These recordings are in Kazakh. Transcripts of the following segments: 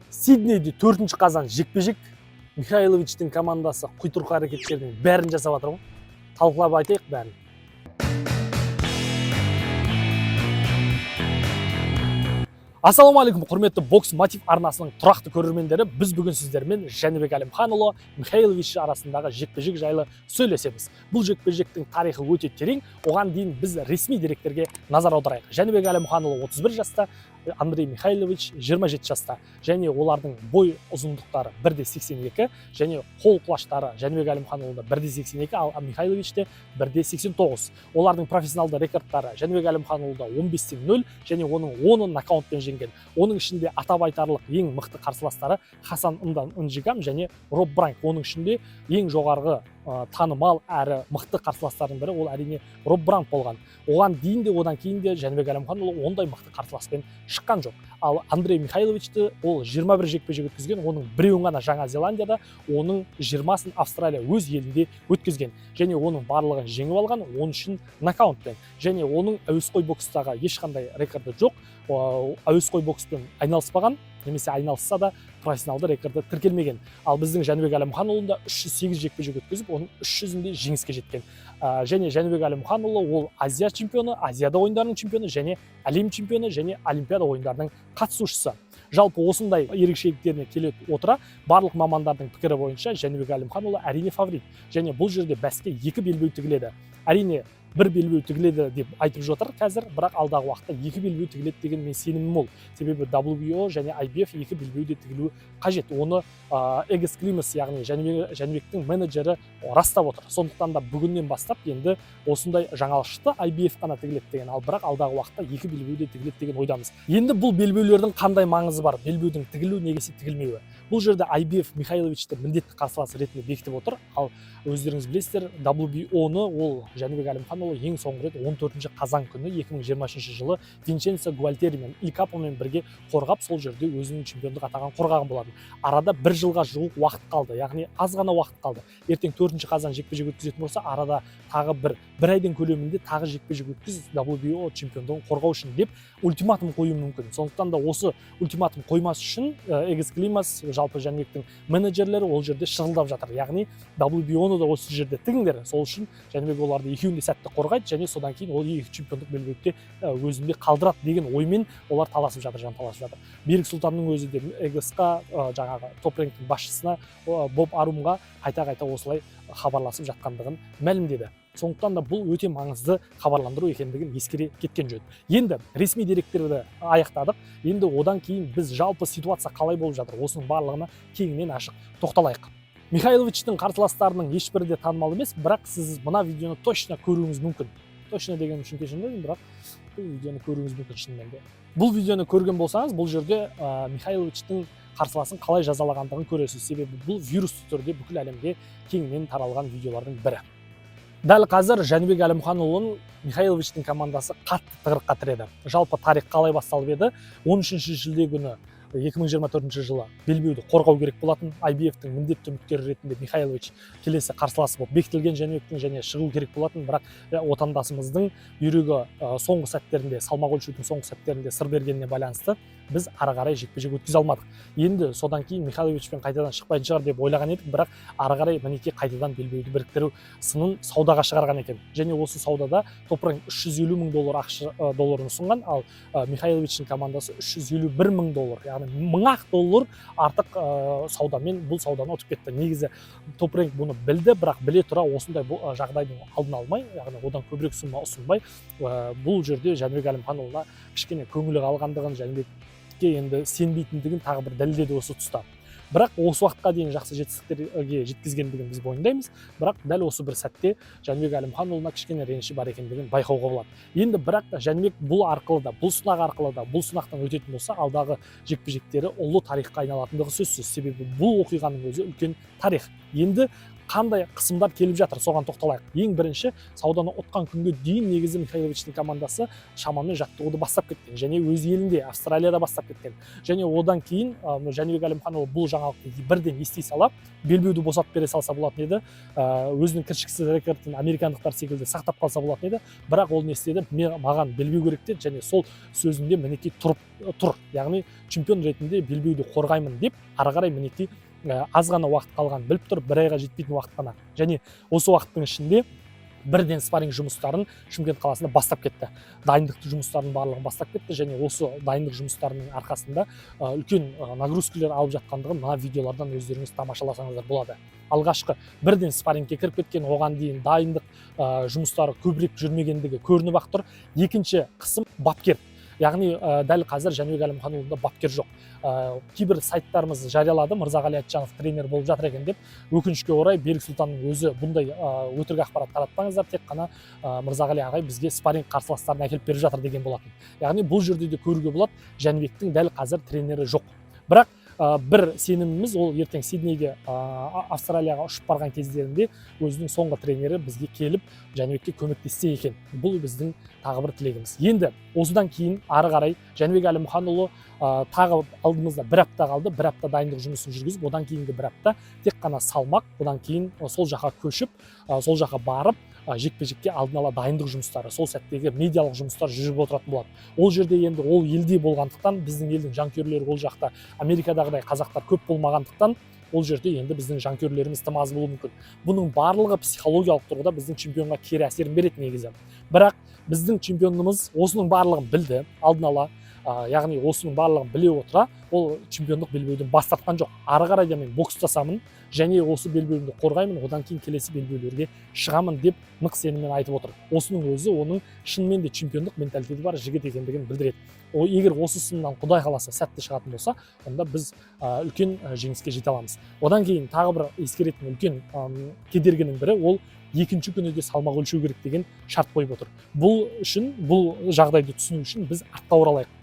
Сиднейде 4 қазан жекпе-жек. Михайловичтің командасы құйтырқы әрекеттердің бәрін жасап жатыр ғой. Талқылап айтайық бәрін. Ассалаумағалейкум, құрметті Бокс Мотив арнасының тұрақты көрермендері! Біз бүгін сіздермен Жәнібек Әлімханұлы, Михайлович арасындағы жекпе-жек жайлы сөйлесеміз. Бұл жекпе-жектің тарихы өте терең. Оған дейін біз ресми деректерге назар аударайық. Жәнібек Әлімханұлы 31 жаста, Андрей Михайлович 27 жаста және олардың бой ұзындықтары 1,82 және қол құлаштары Жәнібек Әлімханұлында 1,82, ал Михайловичте 1,89. Олардың профессионалды рекордтары: Жәнібек Әлімханұлында 15-0 және оның 10-ын нокаутпен жеңген. Оның ішінде атап айтарлық ең мықты қарсыластары Хасан Ндан Нжикам және Роб Бранк. Оның ішінде ең жоғарғы танымал әрі мықты қарсыластардың бірі ол, әрине, Роб Бранк болған. Оған дейін де, одан кейін де Жәнібек Әлімханұлы ондай мықты қарсыласпен шыққан жоқ. Ал Андрей Михайловичті ол 21 жекпе-жек өткізген. Оның біреуін ғана Жаңа Зеландияда, оның 20-сын Австралия, өз елінде өткізген және оның барлығын жеңіп алған, 13-ін нокаутпен. Және оның әуесқой бокстағы ешқандай рекорды жоқ. Әуесқой бокспен айналыспаған немесе айналысса да, профессионалды рекорды тіркелмеген. Ал біздің Жәнібек Әлімханұлында 308 жекпе-жек өткізіп, оның 300-інде жеңіске жеткен. Және Жәнібек Әлімханұлы ол Азия чемпионы, Азиада ойындарының чемпионы және әлем чемпионы және Олимпиада ойындарының қатысушысы. Жалпы, осындай ерекшеліктеріне келе отыра, барлық мамандардың пікірі бойынша, Жәнібек Әлімханұлы, әрине, фаворит. Және бұл жерде бәске екі белбеу тігіледі. Әрине, бір белбеу тігіледі деп айтып жатыр қазір, бірақ алдағы уақытта екі белбеу тігіледі деген мен сенімім мол. Себебі WBO және IBF екі белбеу де тігілуі қажет. Оны Эгос Климас, яғни Жәнібектің менеджері растап отыр. Сондықтан да бүгіннен бастап енді осындай жаңалық шықты: IBF қана тігіледі деген. Ал бірақ алдағы уақытта екі белбеу де тігіледі деген ойдамыз. Енді бұл белбеулердің қандай маңызы бар, белбеудің тігілу немесе тігілмеуі? Бұл жерде IBF Михайловичті міндетті қарсылас ретінде бекітіп отыр. Ал өздеріңіз білесіздер, WBO-ны ол Жәнібек Әлімханұлы ең соңғы рет 14 қазан күні 2023 жылы Винченцо Гуальтеримен, Иль Капомен бірге қорғап, сол жерде өзінің чемпиондық атағын қорғаған болатын. Арада бір жылға жуық уақыт қалды, яғни аз ғана уақыт қалды. Ертең 4 қазан жекпе жек өткізетін болса, арада тағы бір айдың көлемінде тағы жекпе жек өткіз WBO чемпиондығын қорғау үшін деп ультиматум қоюы мүмкін. Сондықтан да осы ультиматум қоймас үшін Эгос Климас, жалпы Жәнібектің менеджерлері ол жерде шырылдап жатыр, яғни WBO-ны да осы жерде тігіңдер. Сол үшін Жәнібек оларды екеуін де сәтті қорғайды және содан кейін ол екі чемпиондық белбеуді өзінде қалдырады деген оймен олар таласып жатыр, жанталасып жатыр. Берік Сұлтанның өзі де Эгосқа, жаңағы Топ Рэнктің басшысына, Боб Арумға қайта қайта осылай хабарласып жатқандығын мәлімдеді. Сондықтан да бұл өте маңызды хабарландыру екендігін ескере кеткен жөн. Енді ресми деректерді аяқтадық. Енді одан кейін біз жалпы ситуация қалай болып жатыр, осының барлығына кеңінен ашық тоқталайық. Михайловичтің қарсыластарының ешбірі де танымал емес, бірақ сіз мына видеоны точно көруіңіз мүмкін. Точно деген үшін кешірім, бірақ бұл видеоны көруіңіз мүмкін. Шынымен де, бұл видеоны көрген болсаңыз, бұл жерде Михайловичтің қарсыласын қалай жазалағандығын көресіз. Себебі бұл вирусты түрде бүкіл әлемге кеңінен таралған видеолардың бірі. Дәл қазір Жәнібек Әлімханұлын Михайловичтің командасы қатты тығырыққа тіреді. Жалпы, тарих қалай басталып еді? 13 шілде күні 2024 жылы белбеуді қорғау керек болатын. IBF-тің міндетті үміткері ретінде Михайлович келесі қарсыласы болып бекітілген Жәнібектің және шығу керек болатын. Бірақ отандасымыздың бүйрегі соңғы сәттерінде, салмақ өлшеудің соңғы сәттерінде сыр бергеніне байланысты біз ары қарай жекпе жек өткізе алмадық. Енді содан кейін Михайловичпен қайтадан шықпайтын шығар деп ойлаған едік, бірақ ары қарай, мінекей, қайтадан белбеуді біріктіру сынын саудаға шығарған екен. Және осы саудада Топ Рэнк 350 мың доллар, ақш долларын ұсынған, ал Михайловичтің командасы 351 мың доллар, яғни 1000 ақ доллар артық саудамен бұл сауданы ұтып кетті. Негізі Топ Рэнк бұны білді, бірақ біле тұра осындай бұл жағдайдың алдын алмай, яғни одан көбірек сумма ұсынбай, бұл жерде Жәнібек Әлімханұлына кішкене көңілі қалғандығын, Жәнібекке енді сенбейтіндігін тағы бір дәлелдеді осы тұста. Бірақ осы уақытқа дейін жақсы жетістіктерге жеткізгендігін біз мойындаймыз. Бірақ дәл осы бір сәтте Жәнібек Әлімханұлына кішкене реніші бар екендігін байқауға болады. Енді бірақ Жәнібек бұл арқылы да, бұл сынақ арқылы да, бұл сынақтан өтетін болса, алдағы жекпе жектері ұлы тарихқа айналатындығы сөзсіз. Себебі бұл оқиғаның өзі үлкен тарих. Енді Қандай қысымдар келіп жатыр, соған тоқталайық. Ең бірінші, сауданы ұтқан күнге дейін негізі Михайловичтің командасы шамамен жаттығуды бастап кеткен және өз елінде, Австралияда бастап кеткен. Және одан кейін Жәнібек Әлімханұлы бұл жаңалықты бірден ести сала белбеуді босатып бере салса болатын еді, өзінің кіршіксіз рекордын американдықтар секілді сақтап қалса болатын еді. Бірақ ол не істеді? Маған белбеу керек деді және сол сөзінде, мінекей, тұрып тұр. Яғни чемпион ретінде белбеуді қорғаймын деп, ары қарай, мінекей, аз ғана уақыт қалғанын біліп тұр, бір айға жетпейтін уақыт қана. Және осы уақыттың ішінде бірден спарринг жұмыстарын Шымкент қаласында бастап кетті, дайындық жұмыстарының барлығын бастап кетті. Және осы дайындық жұмыстарының арқасында үлкен нагрузкалар алып жатқандығын мына видеолардан өздеріңіз тамашаласаңыздар болады. Алғашқы бірден спаррингке кіріп кеткен, оған дейін дайындық жұмыстары көбірек жүрмегендігі көрініп ақ тұр. Екінші қысым – бапкер. Яғни дәл қазір Жәнібек Әлімханұлында бапкер жоқ. Кейбір сайттарымыз жариялады, Мырзағали Айтжанов тренер болып жатыр екен деп. Өкінішке орай, Берік Сұлтанның өзі бұндай өтірік ақпарат таратпаңыздар, тек қана Мырзағали ағай бізге спарринг қарсыластарын әкеліп беріп жатыр деген болатын. Яғни бұл жерде де көруге болады, Жәнібектің дәл қазір тренері жоқ. Бірақ бір сеніміміз: ол ертең Сиднейге, Австралияға ұшып барған кездерінде өзінің соңғы тренері бізге келіп, Жәнібекке көмектессе екен. Бұл біздің тағы бір тілегіміз. Енді осыдан кейін ары қарай Жәнібек Әлімханұлы тағы алдымызда бір апта қалды. Бір апта дайындық жұмысын жүргізіп, одан кейінгі бір апта тек қана салмақ, одан кейін сол жаққа көшіп, сол жаққа барып, жекпе жекке алдын ала дайындық жұмыстары, сол сәттегі медиалық жұмыстар жүріп отыратын болады ол жерде. Енді ол елде болғандықтан, біздің елдің жанкүйерлері ол жақта Америкадағыдай қазақтар көп болмағандықтан, ол жерде енді біздің жанкүйерлеріміз тым аз болуы мүмкін. Бұның барлығы психологиялық тұрғыда біздің чемпионға кері әсерін береді негізі. Бірақ біздің чемпионымыз осының барлығын білді алдын ала, яғни осының барлығын біле отыра, ол чемпиондық белбеуден бас тартқан жоқ. Ары қарай да мен бокстасамын және осы белбеуімді қорғаймын, одан кейін келесі белбеулерге шығамын деп нық сеніммен айтып отыр. Осының өзі оның шынымен де чемпиондық менталитеті бар жігіт екендігін білдіреді. Егер осы сыннан, құдай қаласа, сәтті шығатын болса, онда біз үлкен жеңіске жете аламыз. Одан кейін тағы бір ескеретін үлкен кедергінің бірі – ол екінші күні де салмақ өлшеу керек деген шарт қойып отыр. Бұл үшін, бұл жағдайды түсіну үшін біз артқа оралайық.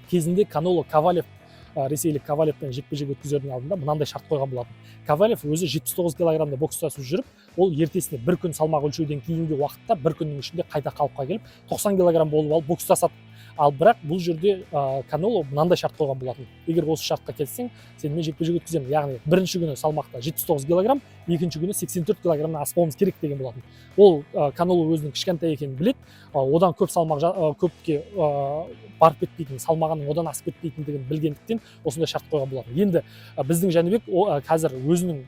Кезінде Канело Ковалев, ресейлік Ковалевпен жекпе жек өткізердің алдында мынандай шарт қойған болатын. Ковалев өзі 79 килограммда бокстасып жүріп, ол ертесіне бір күн салмақ өлшеуден кейінгі уақытта бір күннің ішінде қайта қалыпқа келіп, 90 килограмм болып алып бокстасады. Ал бірақ бұл жерде Канело мынандай шарт қойған болатын: егер осы шартқа келіссең, сенімен жекпе жек өткіземін. Яғни бірінші күні салмақта 79 килограмм, екінші күні 84 килограммнан аспауымыз керек деген болатын. Ол Канело өзінің кішкентай екенін біледі, одан көп салмақ көпке барып кетпейтін, салмағының одан асып кетпейтіндігін білгендіктен, осындай шарт қойған болатын. Енді біздің Жәнібек қазір өзінің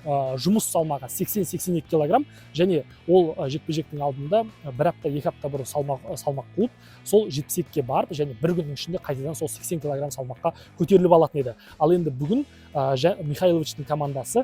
жұмыс салмағы 80-82 килограмм және ол жекпе жектің алдында бір апта, 2 апта бұрын салмақ қуып, сол 72-ге барып және бір күннің ішінде қайтадан сол 80 килограмм салмаққа көтеріліп алатын еді. Ал енді бүгін Михайловичтің командасы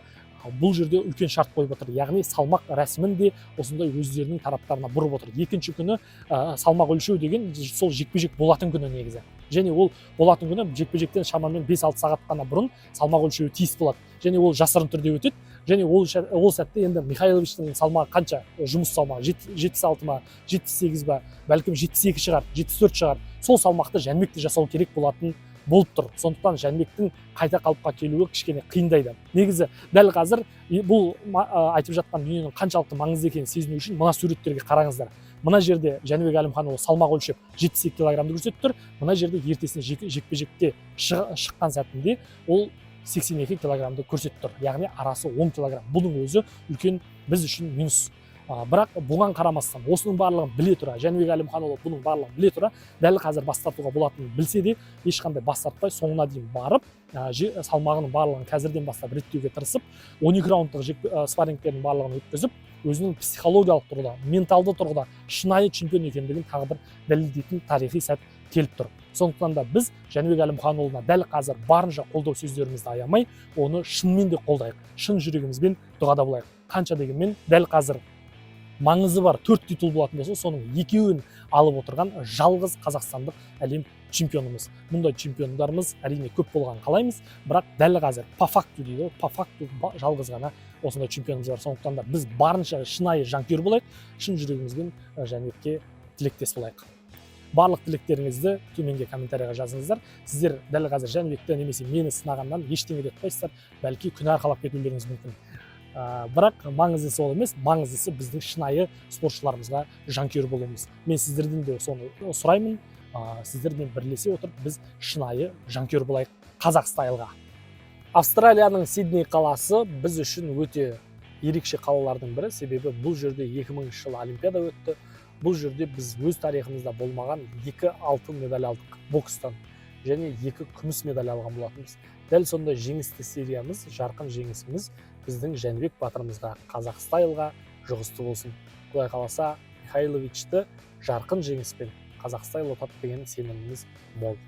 бұл жерде үлкен шарт қойып отыр, яғни салмақ рәсімін де осындай өздерінің тараптарына бұрып отыр. Екінші күні салмақ өлшеу деген сол жекпе жек болатын күні негізі. Және ол болатын күні жекпе жектен шамамен 5-6 сағат қана бұрын салмақ өлшеуі тиіс болады және ол жасырын түрде өтеді. Және ол сәтте енді Михайловичтің салмағы қанша, жұмыс салмағы 76 ма, 78 ба, бәлкім, 72 шығар, 74 шығар. Сол салмақты Жәнібек те жасау керек болатын болып тұр. Сондықтан Жәнібектің қайта қалыпқа келуі кішкене қиындайды негізі. Дәл қазір бұл айтып жатқан дүниенің қаншалықты маңызды екенін сезіну үшін мына суреттерге қараңыздар. Мына жерде Жәнібек Әлімханұлы салмақ өлшеп, 72 килограммды көрсетіп тұр. Мына жерде ертесіне жекпе жекте шыққан сәтінде ол 82 килограммды көрсетіп тұр, яғни арасы 10 килограмм. Бұның өзі үлкен біз үшін минус. Бірақ бұған қарамастан, осының барлығын біле тұра, Жәнібек Әлімханұлы бұның барлығын біле тұра, дәл қазір бас тартуға болатынын білсе де, ешқандай бас тартпай, соңына дейін барып, салмағының барлығын қазірден бастап реттеуге тырысып, 12 раундтық спаррингтердің барлығын өткізіп, өзінің психологиялық тұрғыда, менталды тұрғыда шынайы чемпион екендігін тағы бір дәлелдейтін тарихи сәт келіп тұр. Сондықтан да біз Жәнібек Әлімханұлына дәл қазір барынша қолдау сөздерімізді аямай, оны шынымен де қолдайық, шын жүрегімізбен дұғада болайық. Қанша дегенмен, дәл қазір маңызы бар төрт титул болатын болса, соның екеуін алып отырған жалғыз қазақстандық әлем чемпионымыз. Мұндай чемпиондарымыз, әрине, көп болғанын қалаймыз, бірақ дәл қазір по факту дейді ғой, по факту жалғыз ғана осындай чемпионымыз бар. Сондықтан да біз барынша шынайы жанкүйер болайық, шын жүрегімізбен Жәнібекке тілектес болайық. Барлық тілектеріңізді төменге комментарийға жазыңыздар. Сіздер дәл қазір Жәнібекті немесе мені сынағаннан ештеңе де ұтпайсыздар, бәлки күнә арқалап кетулеріңіз мүмкін. Бірақ маңыздысы ол емес, маңыздысы біздің шынайы спортшыларымызға жанкүйер болуымыз. Мен сіздерден де соны сұраймын, сіздермен бірлесе отырып, біз шынайы жанкүйер болайық қазақ стайлға. Австралияның Сидней қаласы біз үшін өте ерекше қалалардың бірі, себебі бұл жерде 2000 жылы Олимпиада өтті. Бұл жерде біз өз тарихымызда болмаған екі алтын медаль алдық бокстан және екі күміс медаль алған болатынбыз. Дәл сондай жеңісті сериямыз, жарқын жеңісіміз біздің Жәнібек батырымызға, қазақ стайлға жұғысты болсын. Құдай қаласа, Михайловичті жарқын жеңіспен қазақ стайл ұтады деген сеніміміз мол.